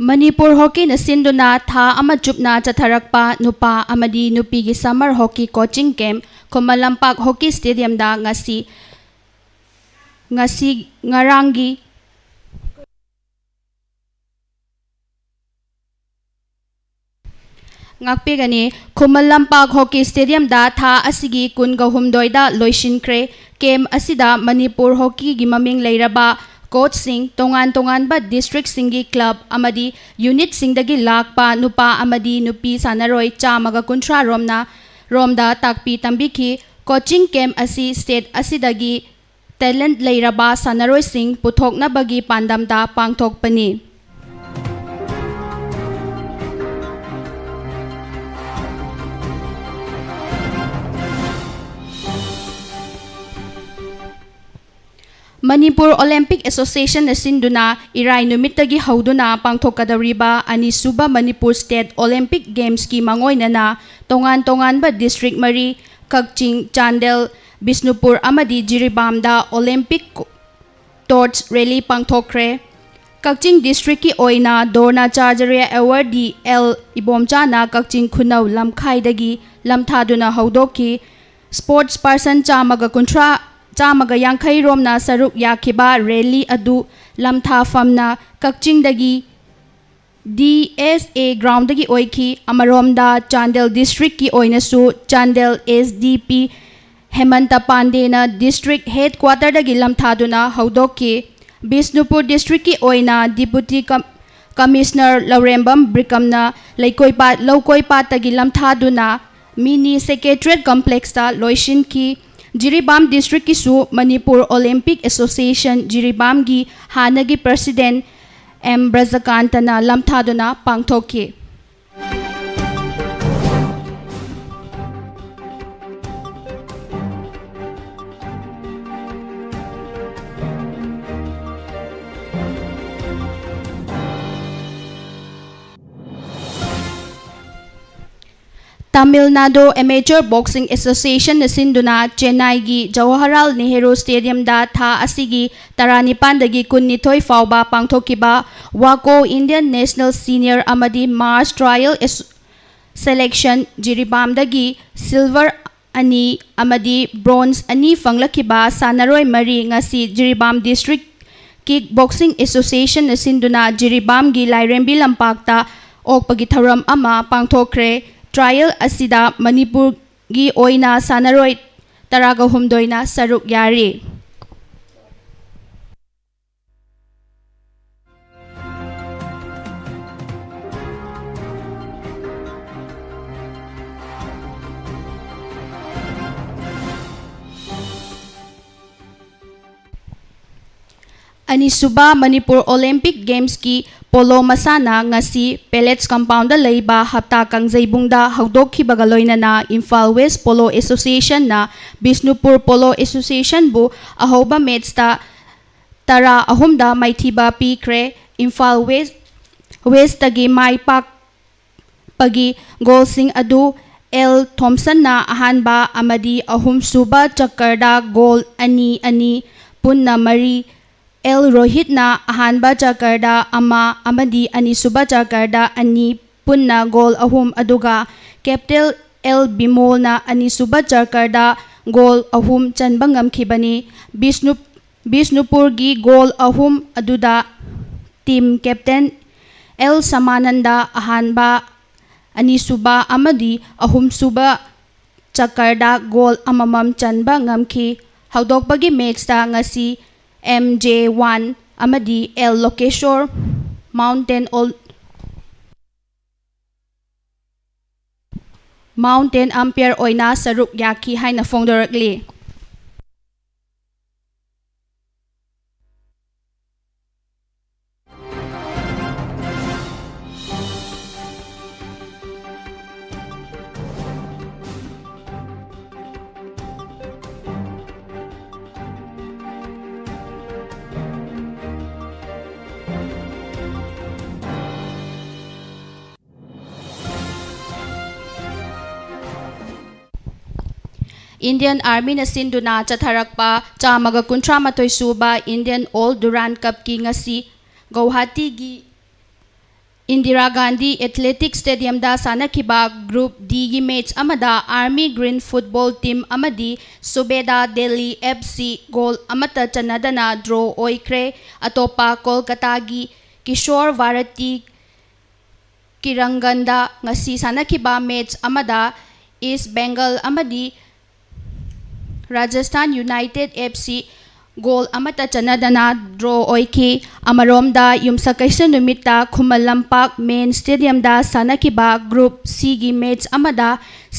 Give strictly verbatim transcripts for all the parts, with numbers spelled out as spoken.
ꯃꯅꯤꯄꯨꯔ ꯍꯣꯀꯤꯅ ꯁꯤꯟꯗꯨꯅ ꯊꯥ ꯑꯃ ꯆꯨꯞꯅ ꯆꯠꯊꯔꯛꯄ ꯅꯨꯄꯥ ꯑꯃꯗꯤ ꯅꯨꯄꯤꯒꯤ summer hockey coaching camp Khuman Lampak hockey ꯁ꯭ꯇꯦꯗꯤꯌꯝꯗ ꯉꯁꯤ, ꯉꯁꯤ, ꯉꯔꯥꯡꯒꯤ, ꯉꯥꯛꯄꯤꯒꯅꯤ꯫ ꯈꯨꯃꯟ ꯂꯝꯄꯥꯛ ꯍꯣꯀꯤ ꯁ꯭ꯇꯦꯗꯤꯌꯝꯗ ꯊꯥ ꯑꯁꯤꯒꯤ ꯀꯨꯟꯒ ꯍꯨꯝꯗꯣꯏꯗ ꯂꯣꯏꯁꯤꯟꯈ꯭ꯔꯦ꯫ ꯀꯦꯝ ꯑꯁꯤꯗ ꯃꯅꯤꯄꯨꯔ ꯍꯣꯀꯤꯒꯤ ꯃꯃꯤꯡ ꯂꯩꯔꯕ ꯀꯣꯆꯁꯤꯡ, ꯇꯣꯉꯥꯟ ꯇꯣꯉꯥꯟꯕ ꯗꯤꯁꯇ꯭ꯔꯤꯛꯁꯤꯡꯒꯤ ꯀ꯭ꯂꯕ ꯑꯃꯗꯤ ꯌꯨꯅꯤꯠꯁꯤꯡꯗꯒꯤ ꯂꯥꯛꯄ ꯅꯨꯄꯥ ꯑꯃꯗꯤ ꯅꯨꯄꯤ ꯁꯥꯟꯅꯔꯣꯏ ꯆꯥꯝꯃꯒ ꯀꯨꯟꯊ꯭ꯔꯥ ꯔꯣꯝꯅ, ꯔꯣꯝꯗ ꯇꯥꯛꯄꯤ ꯇꯝꯕꯤꯈꯤ꯫ ꯀꯣꯆꯤꯡ ꯀꯦꯝ ꯑꯁꯤ ꯁ꯭ꯇꯦꯠ ꯑꯁꯤꯗꯒꯤ ꯇꯦꯂꯦꯟꯠ ꯂꯩꯔꯕ ꯁꯥꯟꯅꯔꯣꯏꯁꯤꯡ ꯄꯨꯊꯣꯛꯅꯕꯒꯤ ꯄꯥꯟꯗꯝꯗ ꯄꯥꯡꯊꯣꯛꯄꯅꯤ꯫ ꯃꯅꯤꯄꯨꯔ ꯑꯣꯂꯦꯝꯄꯤꯛ ꯑꯦꯁꯣꯁꯤꯌꯦꯁꯟꯅ ꯁꯤꯟꯗꯨꯅ ꯏꯔꯥꯏ ꯅꯨꯃꯤꯠꯇꯒꯤ ꯍꯧꯗꯨꯅ ꯄꯥꯡꯊꯣꯛꯀꯗꯧꯔꯤꯕ ꯑꯅꯤꯁꯨꯕ ꯃꯅꯤꯄꯨꯔ ꯁ꯭ꯇꯦꯠ ꯑꯣꯂꯦꯝꯄꯤꯛ ꯒꯦꯝꯁꯀꯤ ꯃꯥꯡꯑꯣꯏꯅꯅ ꯇꯣꯉꯥꯟ ꯇꯣꯉꯥꯟꯕ ꯗꯤꯁꯇ꯭ꯔꯤꯛ ꯃꯔꯤ, ꯀꯛꯆꯤꯡ, ꯆꯥꯟꯗꯦꯜ, ꯕꯤꯁꯅꯨꯄꯨꯔ ꯑꯃꯗꯤ ꯖꯤꯔꯤꯕꯥꯝꯗ ꯑꯣꯂꯦꯝꯄꯤꯛ ꯇꯣꯔꯆ ꯔꯦꯂꯤ ꯄꯥꯡꯊꯣꯛꯈ꯭ꯔꯦ꯫ ꯀꯛꯆꯤꯡ ꯗꯤꯁꯇ꯭ꯔꯤꯛꯀꯤ ꯑꯣꯏꯅ ꯗ꯭ꯔꯣꯅꯥꯆꯥꯔꯖꯔꯌ ꯑꯦꯋꯥꯔꯗꯤ ꯑꯦꯜ ꯏꯕꯣꯝꯆꯥꯅ ꯀꯛꯆꯤꯡ ꯈꯨꯅꯧ ꯂꯝꯈꯥꯏꯗꯒꯤ ꯂꯝꯊꯥꯗꯨꯅ ꯍꯧꯗꯣꯛꯈꯤ꯫ ꯁ꯭ꯄꯣꯔꯠꯁ ꯄꯥꯔꯁꯟ ꯆꯥꯝꯃꯒ ꯀꯨꯟꯊ꯭ꯔꯥ, ꯆꯥꯝꯃꯒ ꯌꯥꯡꯈꯩ ꯔꯣꯝꯅ ꯁꯔꯨꯛ ꯌꯥꯈꯤꯕ ꯔꯦꯂꯤ ꯑꯗꯨ ꯂꯝꯊꯥꯐꯝꯅ ꯀꯛꯆꯤꯡꯗꯒꯤ ꯗꯤ ꯑꯦꯁ ꯑꯦ ꯒ꯭ꯔꯥꯎꯟꯗꯒꯤ ꯑꯣꯏꯈꯤ꯫ ꯑꯃꯔꯣꯝꯗ ꯆꯥꯟꯗꯦꯜ ꯗꯤꯁꯇ꯭ꯔꯤꯛꯀꯤ ꯑꯣꯏꯅꯁꯨ ꯆꯥꯟꯗꯦꯜ ꯑꯦꯁ ꯗꯤ ꯄꯤ ꯍꯦꯃꯟꯇ ꯄꯥꯟꯗꯦꯅ ꯗꯤꯁꯇ꯭ꯔꯤꯛ ꯍꯦꯗ ꯀ꯭ꯋꯥꯇꯔꯗꯒꯤ ꯂꯝꯊꯥꯗꯨꯅ ꯍꯧꯗꯣꯛꯈꯤ꯫ ꯕꯤꯁꯅꯨꯄꯨꯔ ꯗꯤꯁꯇ꯭ꯔꯤꯛꯀꯤ ꯑꯣꯏꯅ ꯗꯤꯄꯨꯇꯤ ꯀꯝ-, ꯀꯃꯤꯁꯅꯔ ꯂꯧꯔꯦꯝꯕꯝ ꯕ꯭ꯔꯤꯀꯝꯅ ꯂꯩꯀꯣꯏꯄꯥꯠ, ꯂꯧꯀꯣꯏꯄꯥꯠꯇꯒꯤ ꯂꯝꯊꯥꯗꯨꯅ ꯃꯤꯅꯤ ꯁꯦꯀ꯭ꯔꯦꯇꯔꯤꯌꯦꯠ ꯀꯝꯄ꯭ꯂꯦꯛꯁꯇ ꯂꯣꯏꯁꯤꯟꯈꯤ꯫ ꯖꯤꯔꯤꯕꯥꯝ ꯗꯤꯁꯇ꯭ꯔꯤꯛꯀꯤꯁꯨ ꯃꯅꯤꯄꯨꯔ ꯑꯣꯂꯦꯝꯄꯤꯛ ꯑꯦꯁꯣꯁꯤꯌꯦꯁꯟ ꯖꯤꯔꯤꯕꯥꯝꯒꯤ ꯍꯥꯟꯅꯒꯤ ꯄ꯭ꯔꯁꯤꯗꯦꯟꯠ ꯑꯦꯝ ꯕ꯭ꯔꯖꯀꯥꯟꯇꯅ ꯂꯝꯊꯥꯗꯨꯅ ꯄꯥꯡꯊꯣꯛꯈꯤ꯫ Tamil Nadu Amateur Boxing Association ꯅ ꯁꯤꯟꯗꯨꯅ ꯆꯦꯟꯅꯥꯏꯒꯤ ꯖꯋꯥꯍꯔꯂꯥꯜ ꯅꯦꯍꯔꯨ ꯁ꯭ꯇꯦꯗꯤꯌꯝꯗ ꯊꯥ ꯑꯁꯤꯒꯤ ꯇꯔꯥꯅꯤꯄꯥꯟꯗꯒꯤ ꯀꯨꯟꯅꯤꯊꯣꯏ ꯐꯥꯎꯕ ꯄꯥꯡꯊꯣꯛꯈꯤꯕ ꯋꯥꯀꯣ Indian National Senior ꯑꯃꯗꯤ Mass Trial ꯑꯦꯁꯣ-, Selection ꯖꯤꯔꯤꯕꯥꯝꯗꯒꯤ silver ꯑꯅꯤ ꯑꯃꯗꯤ bronze ꯑꯅꯤ ꯐꯪꯂꯛꯈꯤꯕ ꯁꯥꯟꯅꯔꯣꯏ ꯃꯔꯤ ꯉꯁꯤ Jiribam District Kick Boxing Association ꯅ ꯁꯤꯟꯗꯨꯅ ꯖꯤꯔꯤꯕꯥꯝꯒꯤ ꯂꯥꯏꯔꯦꯝꯕꯤ ꯂꯝꯄꯥꯛꯇ ꯑꯣꯛꯄꯒꯤ ꯊꯧꯔꯝ ꯑꯃ ꯄꯥꯡꯊꯣꯛꯈ꯭ꯔꯦ꯫ Trial ꯑꯁꯤꯗ ꯃꯅꯤꯄꯨꯔꯒꯤ ꯑꯣꯏꯅ ꯁꯥꯟꯅꯔꯣꯏ ꯇꯔꯥꯒ ꯍꯨꯝꯗꯣꯏꯅ ꯁꯔꯨꯛ ꯌꯥꯔꯤ꯫ ꯑꯅꯤꯁꯨꯕ ꯃꯅꯤꯄꯨꯔ Olympic Games ꯀꯤ polo ꯃꯁꯥꯟꯅ ꯉꯁꯤ Pallets Compound ꯗ ꯂꯩꯕ ꯍꯞꯇꯥ ꯀꯥꯡꯖꯩꯕꯨꯡꯗ ꯍꯧꯗꯣꯛꯈꯤꯕꯒ ꯂꯣꯏꯅꯅ ꯏꯝꯐꯥꯜ West Polo Association ꯅ ꯕꯤꯁꯅꯨꯄꯨꯔ Polo Association ꯕꯨ ꯑꯍꯧꯕ match ꯇ ꯇꯔꯥ ꯑꯍꯨꯝꯗ ꯃꯥꯏꯊꯤꯕ ꯄꯤꯈ꯭ꯔꯦ꯫ ꯏꯝꯐꯥꯜ West, West ꯇꯒꯤ ꯃꯥꯏ ꯄꯥꯛ ꯄꯒꯤ goal ꯁꯤꯡ ꯑꯗꯨ ꯑꯦꯜ ꯊꯣꯝꯁꯟꯅ ꯑꯍꯥꯟꯕ ꯑꯃꯗꯤ ꯑꯍꯨꯝꯁꯨꯕ ꯆꯀꯔꯗ goal ꯑꯅꯤ ꯑꯅꯤ, ꯄꯨꯟꯅ ꯃꯔꯤ, ꯑꯦꯜ ꯔꯣꯍꯤꯠꯅ ꯑꯍꯥꯟꯕ ꯆꯀꯔꯗ ꯑꯃ ꯑꯃꯗꯤ ꯑꯅꯤꯁꯨꯕ ꯆꯀꯔꯗ ꯑꯅꯤ, ꯄꯨꯟꯅ goal ꯑꯍꯨꯝ, ꯑꯗꯨꯒ captain ꯑꯦꯜ ꯕꯤꯃꯣꯜꯅ ꯑꯅꯤꯁꯨꯕ ꯆꯀꯔꯗ goal ꯑꯍꯨꯝ ꯆꯟꯕ ꯉꯝꯈꯤꯕꯅꯤ꯫ ꯕꯤꯁꯅꯨ ꯕꯤꯁꯅꯨꯄꯨꯔꯒꯤ goal ꯑꯍꯨꯝ ꯑꯗꯨꯗ team captain ꯑꯦꯜ ꯁꯃꯥꯅꯟꯗ ꯑꯍꯥꯟꯕ, ꯑꯅꯤꯁꯨꯕ ꯑꯃꯗꯤ ꯑꯍꯨꯝꯁꯨꯕ ꯆꯀꯔꯗ goal ꯑꯃꯃꯝ ꯆꯟꯕ ꯉꯝꯈꯤ꯫ ꯍꯧꯗꯣꯛꯄꯒꯤ match ꯇ ꯉꯁꯤ ꯑꯦꯝ ꯖꯦ ꯋꯥꯟ ꯑꯃꯗꯤ L ꯂꯣꯀꯦꯁꯣꯔ Mountain All Mountain umpire ꯑꯣꯏꯅ ꯁꯔꯨꯛ ꯌꯥꯈꯤ ꯍꯥꯏꯅ ꯐꯣꯡꯗꯣꯔꯛꯂꯤ꯫ Indian Armyꯅ ꯁꯤꯟꯗꯨꯅ ꯆꯠꯊꯔꯛꯄ ꯆꯥꯝꯃꯒ ꯀꯨꯟꯊ꯭ꯔꯥ ꯃꯥꯊꯣꯏ ꯁꯨꯕ Indian All Durand Cupꯀꯤ ꯉꯁꯤ ꯒꯧꯍꯥꯇꯤꯒꯤ ꯏꯟꯗꯤꯔꯥ ꯒꯥꯟꯙꯤ ꯑꯦꯊꯂꯦꯇꯤꯛ ꯁ꯭ꯇꯦꯗꯤꯌꯝꯗ ꯁꯥꯟꯅꯈꯤꯕ Group Dꯒꯤ ꯃꯦꯆ ꯑꯃꯗ Army Green Football Team ꯑꯃꯗꯤ ꯁꯨꯕꯦꯗꯥ ꯗꯦꯜꯂꯤ F C ꯒꯣꯜ ꯑꯃꯠꯇ ꯆꯟꯅꯗꯅ ꯗ꯭ꯔꯣ ꯑꯣꯏꯈ꯭ꯔꯦ꯫ ꯑꯇꯣꯞꯄ ꯀꯣꯜꯀꯇꯥꯒꯤ ꯀꯤꯁꯣꯔ ꯚꯥꯔꯇꯤ ꯀꯤꯔꯪꯒꯟꯗ ꯉꯁꯤ ꯁꯥꯟꯅꯈꯤꯕ ꯃꯦꯆ ꯑꯃꯗ ꯏꯁ ꯕꯦꯡꯒꯜ ꯑꯃꯗꯤ Rajasthan united F C goal ꯑꯃꯠꯇ ꯆꯟꯅꯗꯅ ꯗ꯭ꯔꯣ ꯑꯣꯏꯈꯤ꯫ ꯑꯃꯔꯣꯝꯗ, ꯌꯨꯝꯁꯀꯩꯁ ꯅꯨꯃꯤꯠꯇ ꯈꯨꯃꯟ ꯂꯝꯄꯥꯛ ꯃꯦꯟ ꯁ꯭ꯇꯦꯗꯤꯌꯝꯗ ꯁꯥꯟꯅꯈꯤꯕ Group Cꯒꯤ ꯃꯦꯆ ꯑꯃꯗ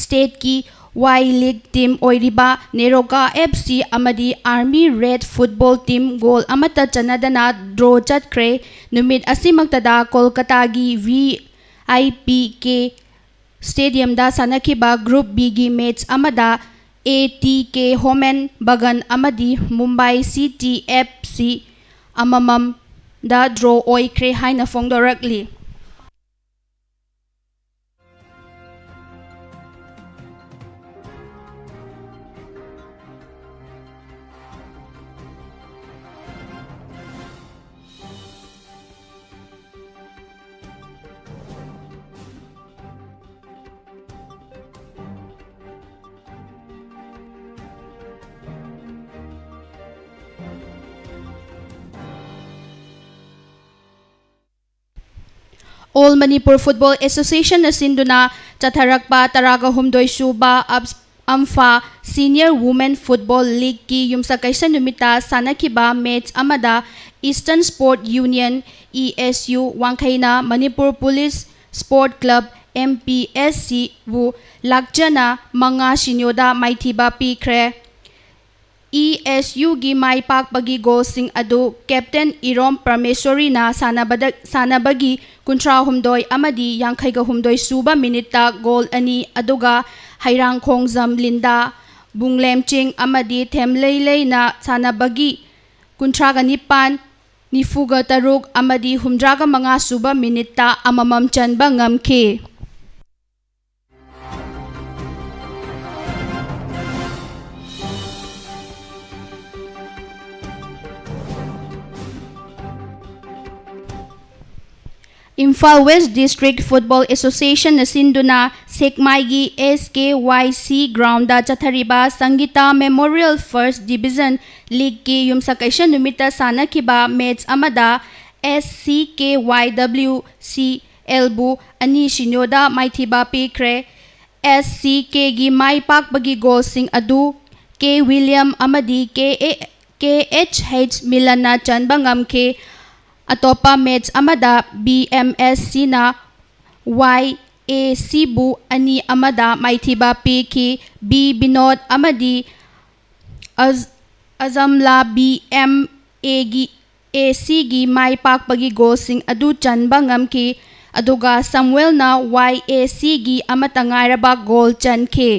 ꯁ꯭ꯇꯦꯠꯀꯤ Y League ꯇꯤꯝ ꯑꯣꯏꯔꯤꯕ ꯅꯦꯔꯣꯀꯥ F C ꯑꯃꯗꯤ Army Red Football Team goal ꯑꯃꯠꯇ ꯆꯟꯅꯗꯅ ꯗ꯭ꯔꯣ ꯆꯠꯈ꯭ꯔꯦ꯫ ꯅꯨꯃꯤꯠ ꯑꯁꯤꯃꯛꯇꯗ ꯀꯣꯜꯀꯇꯥꯒꯤ V I P K ꯁ꯭ꯇꯦꯗꯤꯌꯝꯗ ꯁꯥꯟꯅꯈꯤꯕ Group Bꯒꯤ ꯃꯦꯆ ꯑꯃꯗ A T K ꯍꯣꯃꯦꯟ ꯕꯒꯟ ꯑꯃꯗꯤ Mumbai C T F C ꯑꯃꯃꯝꯗ ꯗ꯭ꯔꯣ ꯑꯣꯏꯈ꯭ꯔꯦ ꯍꯥꯏꯅ ꯐꯣꯡꯗꯣꯔꯛꯂꯤ꯫ All Manipur Football Associationꯅ ꯁꯤꯟꯗꯨꯅ ꯆꯠꯊꯔꯛꯄ ꯇꯔꯥꯒ ꯍꯨꯝꯗꯣꯏ ꯁꯨꯕ ꯑꯝꯐꯥ Senior Women Football Leagueꯀꯤ ꯌꯨꯝꯁꯀꯩꯁ ꯅꯨꯃꯤꯠꯇ ꯁꯥꯟꯅꯈꯤꯕ ꯃꯦꯆ ꯑꯃꯗ Eastern Sport Union E S U ꯋꯥꯡꯈꯩꯅ Manipur Police Sport Club M P S Cꯕꯨ ꯂꯥꯛꯆꯅ ꯃꯉꯥ ꯁꯤꯅꯣꯗ ꯃꯥꯏꯊꯤꯕ ꯄꯤꯈ꯭ꯔꯦ꯫ E S Uꯒꯤ ꯃꯥꯏ ꯄꯥꯛꯄꯒꯤ ꯒꯣꯜꯁꯤꯡ ꯑꯗꯨ Captain ꯏꯔꯣꯝ ꯄ꯭ꯔꯃꯦꯁꯣꯔꯤꯅ ꯁꯥꯟꯅꯕꯗ, ꯁꯥꯟꯅꯕꯒꯤ ꯀꯨꯟꯊ꯭ꯔꯥ ꯍꯨꯝꯗꯣꯏ ꯑꯃꯗꯤ ꯌꯥꯡꯈꯩꯒ ꯍꯨꯝꯗꯣꯏ ꯁꯨꯕ ꯃꯤꯅꯤꯠꯇ ꯒꯣꯜ ꯑꯅꯤ, ꯑꯗꯨꯒ ꯍꯩꯔꯥꯡꯈꯣꯡꯖꯝ ꯂꯤꯟꯗꯥ, ꯕꯨꯡꯂꯦꯝꯆꯤꯡ ꯑꯃꯗꯤ ꯊꯦꯝꯂꯩꯂꯩꯅ ꯁꯥꯟꯅꯕꯒꯤ ꯀꯨꯟꯊ꯭ꯔꯥꯒ ꯅꯤꯄꯥꯟ, ꯅꯤꯐꯨꯒ ꯇꯔꯨꯛ ꯑꯃꯗꯤ ꯍꯨꯝꯗ꯭ꯔꯥꯒ ꯃꯉꯥ ꯁꯨꯕ ꯃꯤꯅꯤꯠꯇ ꯑꯃꯃꯝ ꯆꯟꯕ ꯉꯝꯈꯤ꯫ ꯏꯝꯐꯥꯜ ꯋꯦꯁ ꯗꯤꯁꯇ꯭ꯔꯤꯛ ꯐꯨꯠꯕꯣꯜ ꯑꯦꯁꯣꯁꯤꯌꯦꯁꯟꯅ ꯁꯤꯟꯗꯨꯅ ꯁꯦꯛꯃꯥꯏꯒꯤ ꯑꯦꯁ ꯀꯦ ꯋꯥꯏ ꯁꯤ ꯒ꯭ꯔꯥꯎꯟꯗ ꯆꯠꯊꯔꯤꯕ ꯁꯪꯒꯤꯇꯥ ꯃꯦꯃꯣꯔꯤꯌꯦꯜ ꯐꯥꯔꯁ ꯗꯤꯕꯤꯖꯟ ꯂꯤꯒꯀꯤ ꯌꯨꯝꯁꯀꯩꯁ ꯅꯨꯃꯤꯠꯇ ꯁꯥꯟꯅꯈꯤꯕ ꯃꯦꯠꯆ ꯑꯃꯗ S C K Y W ꯁꯤ ꯑꯦꯜꯕꯨ ꯑꯅꯤ ꯁꯤꯅꯣꯗ ꯃꯥꯏꯊꯤꯕ ꯄꯤꯈ꯭ꯔꯦ꯫ ꯑꯦꯁ ꯁꯤ ꯀꯦꯒꯤ ꯃꯥꯏ ꯄꯥꯛꯄꯒꯤ ꯒꯣꯜꯁꯤꯡ ꯑꯗꯨ ꯀꯦ ꯋꯤꯂꯤꯌꯝ ꯑꯃꯗꯤ K A, K H H ꯃꯤꯂꯟꯅ ꯆꯟꯕ ꯉꯝꯈꯤ꯫ ꯑꯇꯣꯞꯄ ꯃꯦꯠꯆ ꯑꯃꯗ ꯕꯤ ꯑꯦꯝ ꯑꯦꯁ ꯁꯤꯅ ꯋꯥꯏ ꯑꯦ ꯁꯤꯕꯨ ꯑꯅꯤ ꯑꯃꯗ ꯃꯥꯏꯊꯤꯕ ꯄꯤꯈꯤ꯫ ꯕꯤ ꯕꯤꯅꯣꯗ ꯑꯃꯗꯤ ꯑꯖ-, ꯑꯖꯝꯂꯥ ꯕꯤ ꯑꯦꯝ ꯑꯦꯒꯤ, ꯑꯦ ꯁꯤꯒꯤ ꯃꯥꯏ ꯄꯥꯛꯄꯒꯤ ꯒꯣꯜꯁꯤꯡ ꯑꯗꯨ ꯆꯟꯕ ꯉꯝꯈꯤ, ꯑꯗꯨꯒ ꯁꯝꯋꯦꯜꯅ ꯋꯥꯏ ꯑꯦ ꯁꯤꯒꯤ ꯑꯃꯠꯇ ꯉꯥꯏꯔꯕ ꯒꯣꯜ ꯆꯟꯈꯤ꯫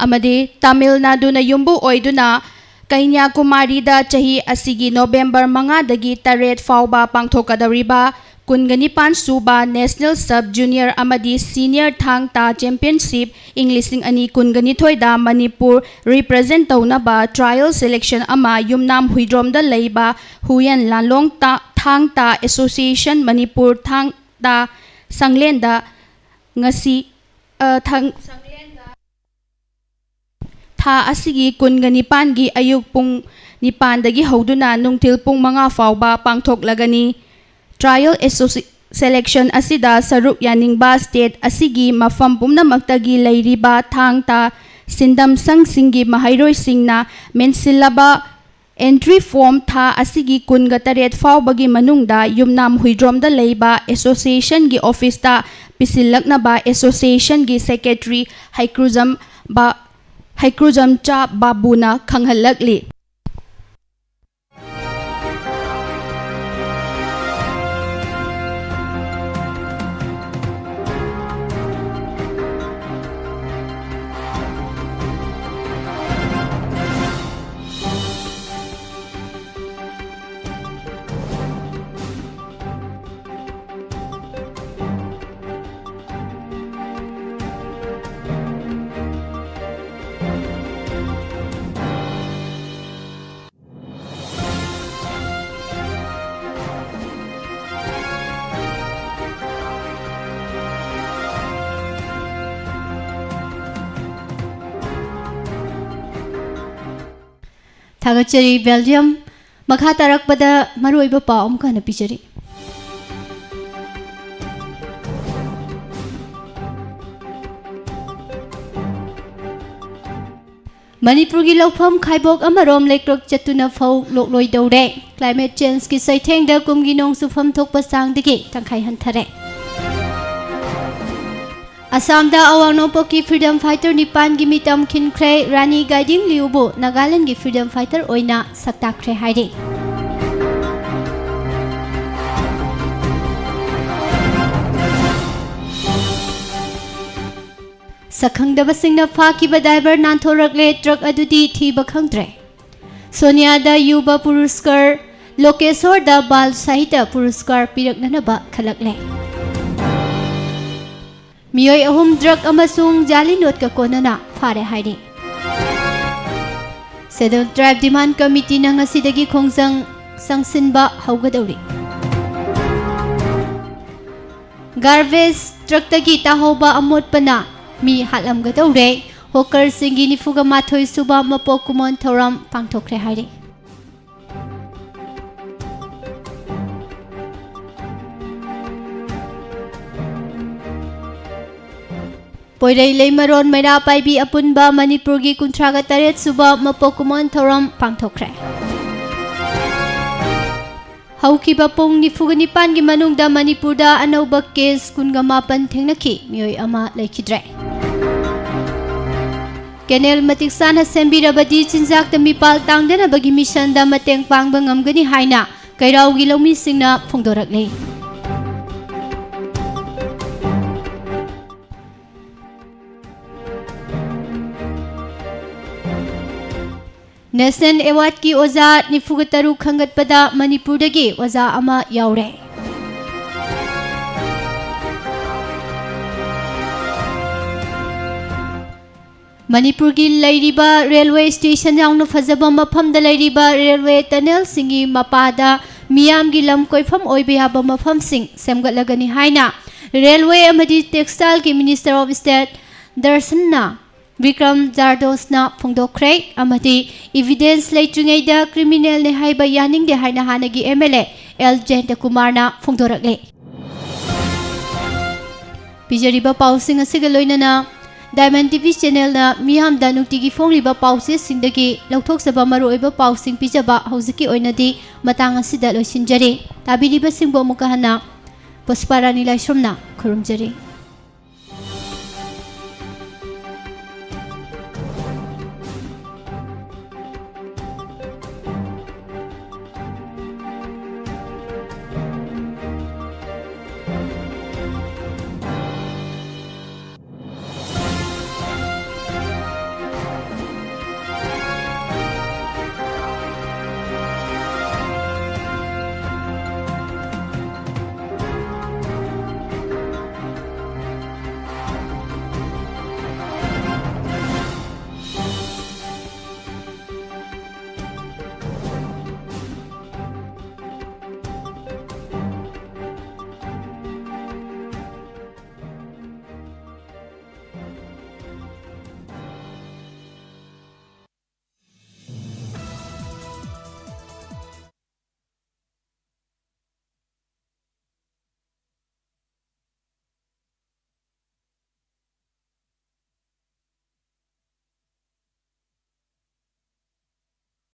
ꯑꯃꯗꯤ ꯇꯥꯃꯤꯜ ꯅꯥꯗꯨꯅ ꯌꯨꯝꯕꯨ ꯑꯣꯏꯗꯨꯅ ꯀꯩꯅ꯭ꯌꯥꯀꯨꯃꯥꯔꯤꯗ ꯆꯍꯤ ꯑꯁꯤꯒꯤ ꯅꯣꯕꯦꯝꯕꯔ ꯃꯉꯥꯗꯒꯤ ꯇꯔꯦꯠ ꯐꯥꯎꯕ ꯄꯥꯡꯊꯣꯛꯀꯗꯧꯔꯤꯕ ꯀꯨꯟꯒ ꯅꯤꯄꯥꯟ ꯁꯨꯕ ꯅꯦꯁꯅꯦꯜ ꯁꯕ ꯖꯨꯅꯤꯌꯔ ꯑꯃꯗꯤ ꯁꯤꯅꯤꯌꯔ ꯊꯥꯡ ꯇꯥ ꯆꯦꯝꯄꯤꯌꯟꯁꯤꯞ ꯏꯪ ꯂꯤꯁꯤꯡ ꯑꯅꯤ ꯀꯨꯟꯒ ꯅꯤꯊꯣꯏꯗ ꯃꯅꯤꯄꯨꯔ ꯔꯤꯄ꯭ꯔꯖꯦꯟ ꯇꯧꯅꯕ ꯇ꯭ꯔꯥꯏꯌꯦꯜ ꯁꯦꯂꯦꯛꯁꯟ ꯑꯃ ꯌꯨꯝꯅꯥꯝ ꯍꯨꯏꯗ꯭ꯔꯣꯝꯗ ꯂꯩꯕ ꯍꯨꯌꯦꯟ ꯂꯥꯟꯂꯣꯡ ꯇꯥ-, ꯊꯥꯡ ꯇꯥ ꯑꯦꯁꯣꯁꯤꯌꯦꯁꯟ ꯃꯅꯤꯄꯨꯔ ꯊꯥꯡ ꯇꯥ ꯁꯪꯂꯦꯟꯗ ꯉꯁꯤ, ꯑ, ꯊꯥꯡ-, ꯊꯥ ꯑꯁꯤꯒꯤ ꯀꯨꯟꯒ ꯅꯤꯄꯥꯟꯒꯤ ꯑꯌꯨꯛ ꯄꯨꯡ ꯅꯤꯄꯥꯟꯗꯒꯤ ꯍꯧꯗꯨꯅ ꯅꯨꯡꯊꯤꯜ ꯄꯨꯡ ꯃꯉꯥ ꯐꯥꯎꯕ ꯄꯥꯡꯊꯣꯛꯂꯒꯅꯤ꯫ ꯇ꯭ꯔꯥꯏꯌꯦꯜ ꯑꯦꯁꯣꯁꯤ-, ꯁꯦꯂꯦꯛꯁꯟ ꯑꯁꯤꯗ ꯁꯔꯨꯛ ꯌꯥꯅꯤꯡꯕ ꯁ꯭ꯇꯦꯠ ꯑꯁꯤꯒꯤ ꯃꯐꯝ ꯄꯨꯝꯅꯃꯛꯇꯒꯤ ꯂꯩꯔꯤꯕ ꯊꯥꯡ ꯇꯥ ꯁꯤꯟꯗꯝ ꯁꯪꯁꯤꯡꯒꯤ ꯃꯍꯩꯔꯣꯏꯁꯤꯡꯅ ꯃꯦꯟꯁꯤꯜꯂꯕ ꯑꯦꯟꯇ꯭ꯔꯤ ꯐꯣꯔꯝ ꯊꯥ ꯑꯁꯤꯒꯤ ꯀꯨꯟꯒ ꯇꯔꯦꯠ ꯐꯥꯎꯕꯒꯤ ꯃꯅꯨꯡꯗ ꯌꯨꯝꯅꯥꯝ ꯍꯨꯏꯗ꯭ꯔꯣꯝꯗ ꯂꯩꯕ ꯑꯦꯁꯣꯁꯤꯌꯦꯁꯟꯒꯤ ꯑꯣꯐꯤꯁꯇ ꯄꯤꯁꯤꯜꯂꯛꯅꯕ ꯑꯦꯁꯣꯁꯤꯌꯦꯁꯟꯒꯤ ꯁꯦꯀ꯭ꯔꯦꯇꯔꯤ ꯍꯩꯀ꯭ꯔꯨꯖꯝ ꯕꯥ-, ꯍꯩꯀ꯭ꯔꯨꯖꯝꯆꯥ ꯕꯥꯕꯨꯅ ꯈꯪꯍꯜꯂꯛꯂꯤ꯫ ꯊꯥꯒꯠꯆꯔꯤ, ꯕꯦꯜꯖꯤꯌꯝ꯫ ꯃꯈꯥ ꯇꯥꯔꯛꯄꯗ ꯃꯔꯨꯑꯣꯏꯕ ꯄꯥꯎ ꯑꯃꯨꯛ ꯍꯟꯅ ꯄꯤꯖꯔꯤ꯫ ꯃꯅꯤꯄꯨꯔꯒꯤ ꯂꯧꯐꯝ ꯈꯥꯏꯕꯣꯛ ꯑꯃꯔꯣꯝ ꯂꯩꯀ꯭ꯔꯛ ꯆꯠꯇꯨꯅ ꯐꯧ ꯂꯣꯛꯂꯣꯏꯗꯧꯔꯦ꯫ Climate changeꯀꯤ ꯆꯩꯊꯦꯡꯗ ꯀꯨꯝꯒꯤ ꯅꯣꯡ ꯆꯨꯐꯝ ꯊꯣꯛꯄ ꯆꯥꯡꯗꯒꯤ ꯇꯪꯈꯥꯏ ꯍꯟꯊꯔꯦ꯫ ꯑꯁꯥꯝꯗ ꯑꯋꯥꯡ ꯅꯣꯡꯄꯣꯛꯀꯤ freedom fighter ꯅꯤꯄꯥꯟꯒꯤ ꯃꯤꯇꯝ ꯈꯤꯟꯈ꯭ꯔꯦ꯫ ꯔꯥꯅꯤ ꯒꯥꯏꯗꯤꯡ ꯂꯤꯌꯨꯕꯨ ꯅꯥꯒꯥꯂꯦꯟꯒꯤ freedom fighter ꯑꯣꯏꯅ ꯁꯛꯇꯥꯛꯈ꯭ꯔꯦ ꯍꯥꯏꯔꯤ꯫ ꯁꯛꯈꯪꯗꯕꯁꯤꯡꯅ ꯐꯥꯈꯤꯕ driver ꯅꯥꯟꯊꯣꯔꯛꯂꯦ, truck ꯑꯗꯨꯗꯤ ꯊꯤꯕ ꯈꯪꯗ꯭ꯔꯦ꯫ ꯁꯣꯅꯤꯌꯥꯗ ꯌꯨꯕ ꯄꯨꯔꯁꯀꯥꯔ, ꯂꯣꯀꯦꯁꯣꯔꯗ ꯕꯥꯜ ꯁꯥꯍꯤꯇ꯭ꯌ ꯄꯨꯔꯁꯀꯥꯔ ꯄꯤꯔꯛꯅꯅꯕ ꯈꯜꯂꯛꯂꯦ꯫ ꯃꯤꯑꯣꯏ ꯑꯍꯨꯝ drug ꯑꯃꯁꯨꯡ ꯖꯥꯂꯤ ꯅꯣꯠꯀ ꯀꯣꯟꯅꯅ ꯐꯥꯔꯦ ꯍꯥꯏꯔꯤ꯫ Scheduled Tribe Demand Committeeꯅ ꯉꯁꯤꯗꯒꯤ ꯈꯣꯡꯖꯪ ꯆꯪꯁꯤꯟꯕ ꯍꯧꯒꯗꯧꯔꯤ꯫ Garbage truckꯇꯒꯤ ꯇꯥꯍꯧꯕ ꯑꯃꯣꯠꯄꯅ ꯃꯤ ꯍꯥꯠꯂꯝꯒꯗꯧꯔꯦ꯫ Hawkerꯁꯤꯡꯒꯤ ꯅꯤꯐꯨꯒ ꯃꯥꯊꯣꯏ ꯁꯨꯕ ꯃꯄꯣꯛ ꯀꯨꯝꯑꯣꯟ ꯊꯧꯔꯝ ꯄꯥꯡꯊꯣꯛꯈ꯭ꯔꯦ ꯍꯥꯏꯔꯤ꯫ ꯄꯣꯏꯔꯩ ꯂꯩꯃꯔꯣꯟ ꯃꯩꯔꯥ ꯄꯥꯏꯕꯤ ꯑꯄꯨꯟꯕ ꯃꯅꯤꯄꯨꯔꯒꯤ ꯀꯨꯟꯊ꯭ꯔꯥꯒ ꯇꯔꯦꯠ ꯁꯨꯕ ꯃꯄꯣꯛ ꯀꯨꯝꯑꯣꯟ ꯊꯧꯔꯝ ꯄꯥꯡꯊꯣꯛꯈ꯭ꯔꯦ꯫ ꯍꯧꯈꯤꯕ ꯄꯨꯡ ꯅꯤꯐꯨꯒ ꯅꯤꯄꯥꯟꯒꯤ ꯃꯅꯨꯡꯗ ꯃꯅꯤꯄꯨꯔꯗ ꯑꯅꯧꯕ case ꯀꯨꯟꯒ ꯃꯥꯄꯟ ꯊꯦꯡꯅꯈꯤ, ꯃꯤꯑꯣꯏ ꯑꯃ ꯂꯩꯈꯤꯗ꯭ꯔꯦ꯫ Canal ꯃꯇꯤꯛ ꯆꯥꯅ ꯁꯦꯝꯕꯤꯔꯕꯗꯤ ꯆꯤꯟꯖꯥꯛꯇ ꯃꯤꯄꯥꯜ ꯇꯥꯡꯗꯅꯕꯒꯤ missionꯗ ꯃꯇꯦꯡ ꯄꯥꯡꯕ ꯉꯝꯒꯅꯤ ꯍꯥꯏꯅ ꯀꯩꯔꯥꯎꯒꯤ ꯂꯧꯃꯤꯁꯤꯡꯅ ꯐꯣꯡꯗꯣꯔꯛꯂꯤ꯫ National Awardꯀꯤ ꯑꯣꯖꯥ ꯅꯤꯐꯨꯒ ꯇꯔꯨꯛ ꯈꯟꯒꯠꯄꯗ ꯃꯅꯤꯄꯨꯔꯗꯒꯤ ꯑꯣꯖꯥ ꯑꯃ ꯌꯥꯎꯔꯦ꯫ ꯃꯅꯤꯄꯨꯔꯒꯤ ꯂꯩꯔꯤꯕ railway station ꯌꯥꯎꯅ ꯐꯖꯕ ꯃꯐꯝꯗ ꯂꯩꯔꯤꯕ railway tunnelꯁꯤꯡꯒꯤ ꯃꯄꯥꯗ ꯃꯤꯌꯥꯝꯒꯤ ꯂꯝ ꯀꯣꯏꯐꯝ ꯑꯣꯏꯕ ꯌꯥꯕ ꯃꯐꯝꯁꯤꯡ ꯁꯦꯝꯒꯠꯂꯒꯅꯤ ꯍꯥꯏꯅ railway ꯑꯃꯗꯤ textileꯒꯤ Minister of State ꯗꯔꯁꯟꯅ ꯕꯤꯀ꯭ꯔꯝ ꯖꯥꯔꯗꯣꯁꯅ ꯐꯣꯡꯗꯣꯛꯈ꯭ꯔꯦ ꯑꯃꯗꯤ evidence ꯂꯩꯇ꯭ꯔꯤꯉꯩꯗ criminalꯅꯦ ꯍꯥꯏꯕ ꯌꯥꯅꯤꯡꯗꯦ ꯍꯥꯏꯅ ꯍꯥꯟꯅꯒꯤ MLA ꯑꯦꯜ ꯖꯌꯟꯇꯀꯨꯃꯥꯔꯅ ꯐꯣꯡꯗꯣꯔꯛꯂꯦ꯫ ꯄꯤꯖꯔꯤꯕ ꯄꯥꯎꯁꯤꯡ ꯑꯁꯤꯒ ꯂꯣꯏꯅꯅ Diamond TV channelꯅ ꯃꯤꯌꯥꯝꯗ ꯅꯨꯡꯇꯤꯒꯤ ꯐꯣꯡꯂꯤꯕ ꯄꯥꯎꯆꯦꯁꯤꯡꯗꯒꯤ ꯂꯧꯊꯣꯛꯆꯕ ꯃꯔꯨꯑꯣꯏꯕ ꯄꯥꯎꯁꯤꯡ ꯄꯤꯖꯕ ꯍꯧꯖꯤꯛꯀꯤ ꯑꯣꯏꯅꯗꯤ ꯃꯇꯥꯡ ꯑꯁꯤꯗ ꯂꯣꯏꯁꯤꯟꯖꯔꯦ꯫ ꯇꯥꯕꯤꯔꯤꯕꯁꯤꯡꯕꯨ ꯑꯃꯨꯛꯀ ꯍꯟꯅ ꯄꯨꯁꯄꯥꯔꯥꯅꯤ ꯂꯥꯏꯁ꯭ꯔꯝꯅ ꯈꯨꯔꯨꯝꯖꯔꯤ꯫